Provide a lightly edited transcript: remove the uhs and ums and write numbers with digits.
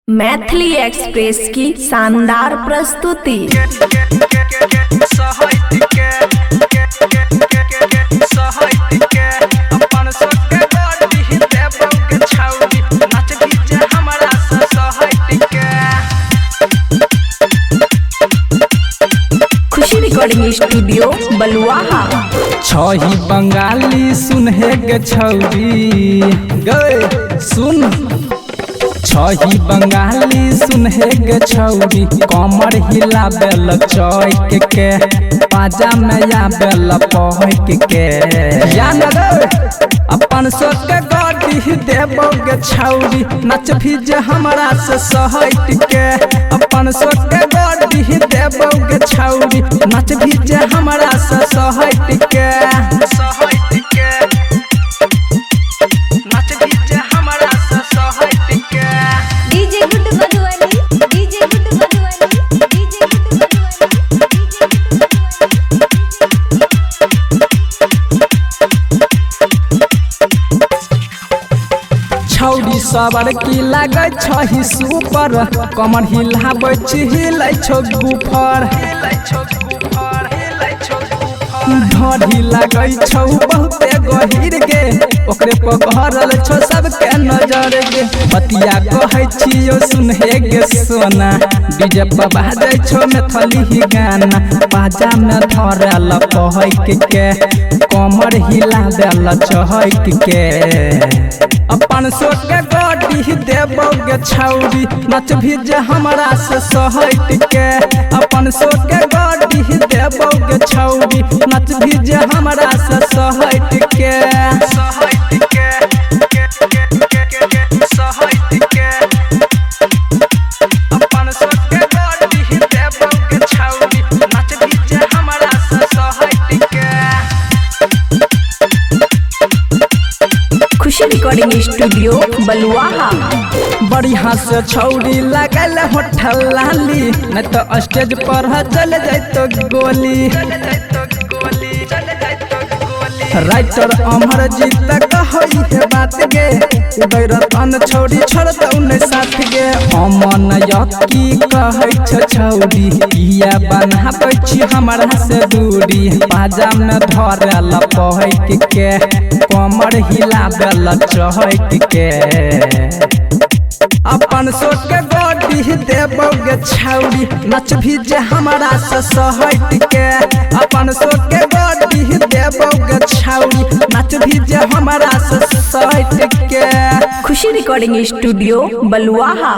Maithili express की शानदार प्रस्तुति। खुशी रिकॉर्डिंग स्टूडियो बलुआहा। छही बंगाली सुनहे गे छौरी गए सुन, छही बंगाली सुनहे गे छौरी, कमर हिलाबेल चौक के, पाजा में आबेल पहक के। या न रे अपन सबके गाड़ी देबो गे छौरी, नच भी जे हमरा से सहट के। अपन सबके गाड़ी देबो गे छौरी, नच भी जे हमरा से सहट के। DJ good Madhubani, DJ good Madhubani, DJ good Madhubani, DJ good Madhubani. छौरी सबर की लागै छही सुपर, कमर हिलाबै छी हिलै छौ गुफर। ढोढ़ी लागै छौ बहुते गहीर गे, ओकरे पकड़ल छौ सबके नजर गे। बतिया कहै छियौ सुनहे गे सोना, डीजे पर बाजै छौ मैथिली गाना। बाजा में धरल पहक के, कमर हिला देल चहक के। अपन सबके गाड़ी देबो गे छौरी, नच भी जे हमरा से सहट के। अपन सबके गाड़ी देबो गे छौरी, नच भी जे हमरा से सहट के। खुशी रिकॉर्डिंग स्टूडियो बलुआहा। बढ़िया से छौरी लगल होठल लाली, नहीं तो स्टेज पर चल जातो गोली। राइटर अमर जीत कहई है बात गे, उदय रतन छौरी छोड़तौ नहीं साथ गे। अमन यकी कहै छ छौरी, किया बनाबै छी हमरा से दूरी। पाजा में धरल पहक के, कमर हिलाबेल चहक के। अपन सबके गाड़ी देबो गे छौरी, नच भी जे हमरा से सहट के। अपन सबके गाड़ी देबो गे छौरी, नच भी जे हमरा से सहट के। खुशी रिकॉर्डिंग स्टूडियो बलुआहा।